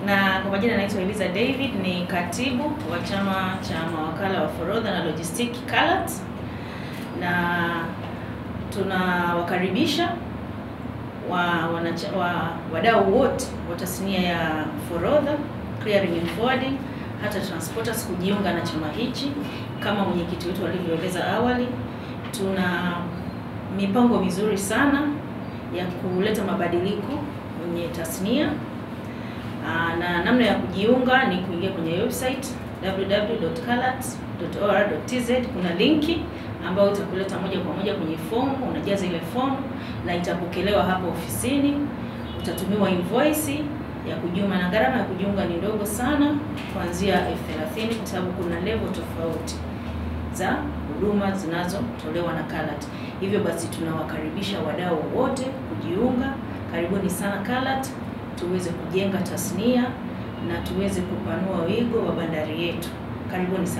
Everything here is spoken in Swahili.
Na kwa majina naitwa Eliza David, ni katibu wa chama cha mawakala wa forodha na logistiki KALAT, na tunawakaribisha wadau wote wa tasnia ya forodha, clearing and forwarding, hata transporters kujiunga na chama hichi. Kama mwenyekiti wetu alivyoeleza awali, tuna mipango mizuri sana ya kuleta mabadiliko kwenye tasnia. Na namna ya kujiunga ni kuingia kwenye website www.kalat.or.tz. Kuna linki ambayo itakuleta moja kwa moja kwenye fomu, unajaza ile fomu na itapokelewa hapo ofisini. Utatumiwa invoice ya kujiunga, na gharama ya kujiunga ni ndogo sana, kuanzia 30,000, kwa sababu kuna level tofauti za huduma zinazotolewa na KALAT. Hivyo basi tunawakaribisha wadau wote kujiunga. Karibuni sana KALAT, tuweze kujenga tasnia na tuweze kupanua wigo wa bandari yetu. Karibuni sana.